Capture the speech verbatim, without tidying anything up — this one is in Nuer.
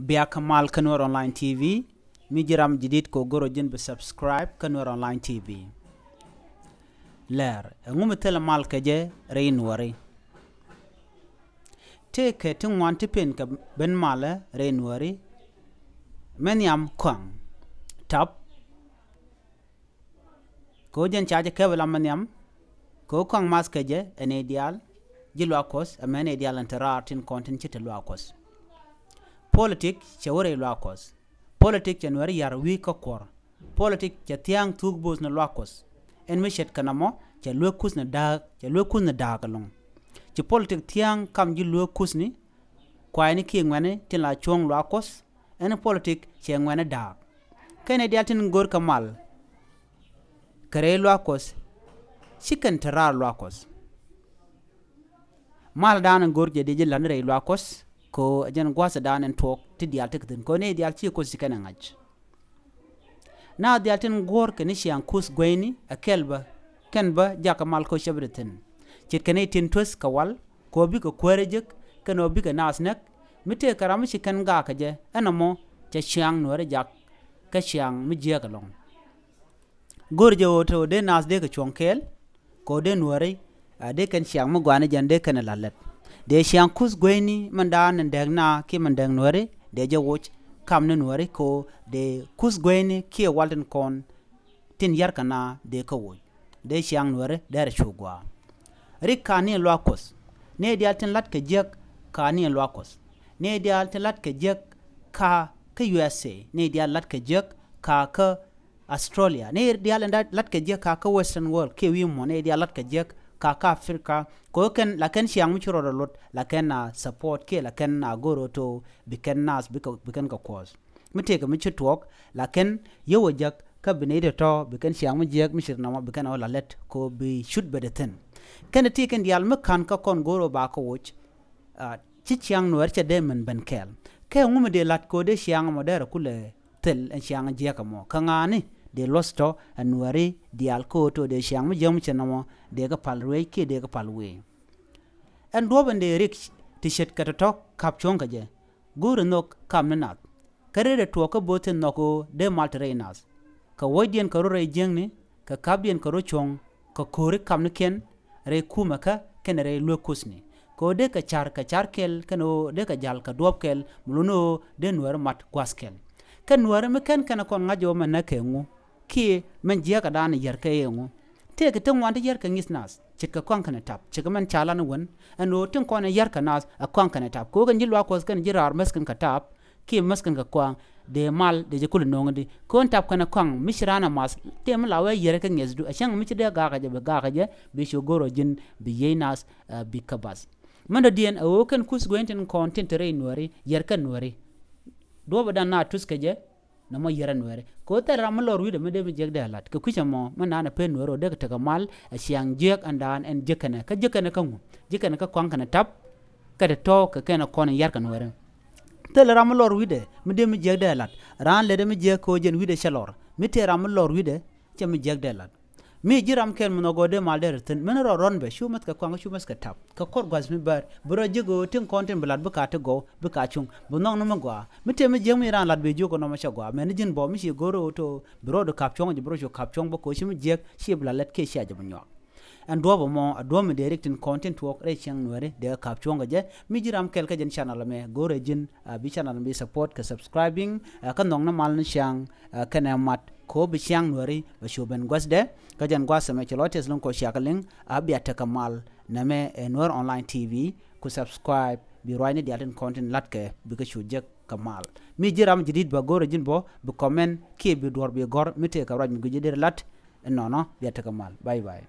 Bia kä mal kä Nuer Online T V. Mi ji̱ ram jidit kɛ ɣöö go̱rɛ ji̱n bi subscribe kä Nuer Online T V. Lɛr ɛŋu mi thilɛ mal kɛ jɛ rɛy Nuääri? Tëëkɛ ti ŋuan ti pen kɛ ben malä rɛy Nuääri. Mɛ nhiam kɔaŋ tap. Kɛ ɣöö jɛn ca jɛ kɛp ɛ lam mɛ nhiam. Kɛ ɣöö kɔaŋ math kɛ jɛ ɛ nɛy diaal ji̱ luaak Kuɔth, ɛ mɛ nɛy diaal ɛn te raar tin kɔn tin ci te luaak Kuɔth. Politik cɛ wä rɛy luaak Kuɔth. Politik cɛ Nuääri ya̱r wi̱i̱ kä kuɔr. Politik cɛ thia̱a̱ŋ thuk bo̱o̱th ni luaak Kuɔth. Ɛn mi ce̱tkɛ nɔmɔ cɛ luek kuth ni da̱a̱k, cɛ luek kuth ni da̱a̱k ɛlɔ̱ŋ. Ci politik thia̱a̱ŋ kam ji̱ luek kuth ni kuayni kiɛ ŋuɛ̈tni tin la cuɔ̱ŋ luaak Kuɔth. Ɛn politik cɛ ŋuɛ̈tni da̱a̱k. Kɛnɛ diaal tin go̱r kɛ mal kɛ rɛy luaak Kuɔth, ci kɛn te raar luaak Kuɔth. Maldan ɛn go̱r jɛ diɛ ji̱ la̱t ni rɛy luaak Kuɔth, kɛ ɣöö ɛ jɛn gua̱thdan ɛn tuɔɔk ti diaal tekɛ thi̱n, kɛ ɣöö nɛy diaal ci Kuoth ci kɛn ɛ ŋa̱c. Naath diaal tin guɔ̱ɔ̱r kɛ ni ciaŋ kuth gueyni ɛ kɛl bä, kɛn bä jakä mal kɛ ɣöö cɛ bi te thi̱n. Ce̱tkɛ nɛy tin tueth kɛ wal, kɛ ɣöö bikɛ kuäärä jek, kɛn ɣöö bikɛ naath näk. Mi tëëkɛ ram mi ci kɛn gaakä jɛ, ɛn ɛmɔ cɛ ciaŋ Nuääri jak kä ciaŋ mi jiääk ɛlɔ̱ŋ. Go̱r jɛ ɣöö te ɣöö dee naath dee kɛ cuɔ̱ŋ kɛɛl, kɛ ɣöö dee Nuääri, a dee kɛn ciaŋ mi gɔaa ni jɛn dee kɛn ɛ la̱t lät. Dee ciaŋ kuth gueyni mɛn daan ɛn dääk naath kiɛ mɛn dääk Nuääri, dee jɛ woc kam ni Nuääri, kɛ ɣöö dee kuth gueyni kiɛ wal tin kɔn tin ya̱rkɛ naath dee kä woc. Dee ciaŋ Nuääri dee rɛ cu gɔaa. Rik ka̱a̱ni ɛn luaak Kuɔth. Nɛy diaal tin la̱t kɛ jiäk ka̱a̱ni ɛn luaak Kuɔth. Nɛy diaal tin la̱t kɛ jiäk ka̱a̱ kä U S A. Nɛy diaal la̱t kɛ jiäk ka̱a̱ kä Australia. Nɛy diaal ɛn la̱t kɛ jiäk ka̱a̱ kä Western world kiɛ wi̱i̱ muɔ̱ɔ̱n. Nɛy diaal la̱t kɛ jiäk ka̱a̱ kä Africa. Kɛ ɣöö kɛn la kɛn ciaŋ mi ci rɔɔdɛ lot, la kɛn a support kiɛ la kɛn a go̱r ɣöö to bi kɛn naath bi kɛ, bi kɛn kɛ Kuɔth. Mi tëëkɛ mi ci tuɔɔk, la kɛn yio̱w ɛ jäk kä bi nɛy tɔ̱tɔ̱ bi kɛn ciaŋ mi jiääk mi ce̱t nɔmɔ bi kɛn ɛ wä la̱t lät kɛ ɣöö bi cut bɛ te thi̱n. Kɛn ti kɛn diaal mi ka̱n kä kɔn go̱r ɣöö ba kɛ woc. A, ci ciaŋ Nuääri cɛ dee min ben kɛɛl. Kɛ ŋu mi dee la̱t kɛ ɣöö dee ciaŋ ɛmɔ dee rɛ kulɛ thil ɛn ciaŋ jiääk ɛmɔ? Kä ŋa̱a̱ni dee luɔth tɔ̱ ɛ Nuääri diaal kɛ ɣöö tɔ̱ dee ciaŋ mi jiääk mi ce̱t nɔmɔ dee kɛ pal ruëëc kiɛ dee kɛ pal wëë. Ɛn duɔ̱ɔ̱p ɛn dee rik ti ce̱tkɛ tɔ̱tɔ̱ ka̱p cuɔ̱ŋ kɛ jɛ. Go̱o̱ri nhök kam ni nath. Kä rɛydɛ tuɔɔk kä bo̱o̱th tin nhɔk ɣöö dee mal te rɛy nath. Kɛ wuɔ̱cdiɛn kɛ rɔ rɛy jiäkni, kɛ ka̱pdiɛn kɛ rɔ cuɔ̱ŋ, kɛ ko̱ri kamnikiɛn rɛy kumɛ kä kɛnɛ rɛy luek kuthni. Kɛ ɣöö dee kɛ ca̱r kɛ ca̱r kɛl kɛnɛ ɣöö dee kɛ ja̱l kɛ duɔ̱ɔ̱p kɛl, mi luni ɣöö dee Nuääri mat gua̱th kɛl. Kä Nuääri mi kɛn kɛnɛ kɔn ŋa̱c ɣöö mɛn nɛ kɛ ŋu kiɛ mɛn jiääkädan yär kɛ yɛ ŋu. Tëëkɛ ti ŋuan ti yär kɛ ŋi̱th nath, ce̱tkɛ kɔaŋ kɛnɛ tap, ce̱tkɛ mɛn ca lan wän, ɛn ɣöö tin kɔn in yär kɛ nath ɛ kɔaŋ kɛnɛ tap. Kɛ ɣöö kɛn ji̱ luaak Kuɔth kɛn ji̱ raar mäth kɛn kɛ tap, kiɛ mäth kɛn kɛ kɔaŋ, dee mal dee jɛ kul no̱o̱ŋ di. Kɛ ɣöö in tap kɛnɛ kɔaŋ mi ci raan ɛ math, tëë mi la wee yär kɛ ŋi̱thdu, ɛ cäŋ mi ci dee gaakɛ jɛ bi gaakɛ jɛ, bi cu go̱r ɣöö ji̱n bi yiey nath, ɛ, bi kä bath. Mɛn dɔ̱diɛn ɛ ɣöö kɛn kuth gueny tin kɔn tin te rɛy Nuääri, yär kɛ Nuääri. Duɔ̱ɔ̱pdan na tuth kɛ jɛ, nɔmɔ yärä Nuääri. Kɛ ɣöö thilɛ ram mi lɔr wi̱cdɛ mi dee mi jiäk dee la̱t. Kɛ kui̱c ɛmɔ mi naan ɛ pen Nuääri ɣöö dee kɛ tekɛ mal ɛ ciaŋ jiäk ɛn daan ɛn jiäk kɛnɛ. Kä jiäk kɛnɛ kä ŋu? Jiäk kɛnɛ kä kɔaŋ kɛnɛ tap, kä te tɔ̱ kɛ kɛnɛ kɔn in yar kɛ Nuääri. Thilɛ ram mi lɔr wi̱cdɛ mi dee mi jiäk dee la̱t. Raan lɛtdɛ mi jiäk kɛ ɣöö jɛn wi̱cdɛ cɛ lɔr. Mi tëë ram mi lɔr wi̱cdɛ, cɛ mi jiäk dee la̱t. Mi ji̱ ram kɛl mi nhɔk ɣöö dee mal dee rɛ thi̱n, min rɔ rɔn bɛ, cu mäth kɛ kɔaŋ, cu mäth kɛ tap. Kɛ kɔr gua̱th mi bär, bi rɔ jiäk ɣöö tin kɔn tin bi la̱t bi ka ti gɔw, bi ka cuŋ, bi nhɔk ni mi gɔaa. Mi tëë mi jiäk mi raan la̱t bɛ jiök kɛ nɔmɔ cɛ gɔaa. Mɛn ni ji̱n bɔ mi ci go̱r ɣöö to, bi rɔɔdu ka̱p cuɔ̱ŋ jɛ, bi rɔ cu ka̱p cuɔ̱ŋ bä kɛ ɣöö ci mi jiäk, ci bi la̱t lät kiɛ cia jɛ bi nyuak. Ɛn duɔ̱ɔ̱p ɛmɔ, ɛ duɔ̱ɔ̱p mi dee rik tin kɔn tin tuɔɔk rɛy ciaŋ Nuääri, dee ka̱p cuɔ̱ŋ kɛ jɛ. Mi ji̱ ram kɛl kä jɛn channel ɛmɛ, go̱r ɛ ji̱n, a, bi channel ɛmɛ bi support kɛ subscribing, ɛ, kä nhɔk ni mal ni ciaŋ, ɛ, kɛnɛ mat, kɛ ɣöö bi ciaŋ Nuääri bɛ cu ben gua̱thdɛ. Kä jɛn gua̱th ɛmɛ ci lɔ tɛth liŋ kɔ ciakä liŋ, a bia tekɛ mal nɛmɛ ɛ Nuer Online T V, ku subscribe, bi ruacni diaal tin kɔn tin la̱tkɛ, bikɛ cu jek kɛ mal. Mi ji̱ ram ji̱ di̱t bä go̱r ɛ ji̱n bɔ, bi comment, kiɛ bi duɔ̱ɔ̱r bi gɔ̱r, mi tëëkɛ ruac mi gui̱c ji̱ dee la̱t, ɛnɔnɔ, bia tekɛ mal. Bye bye.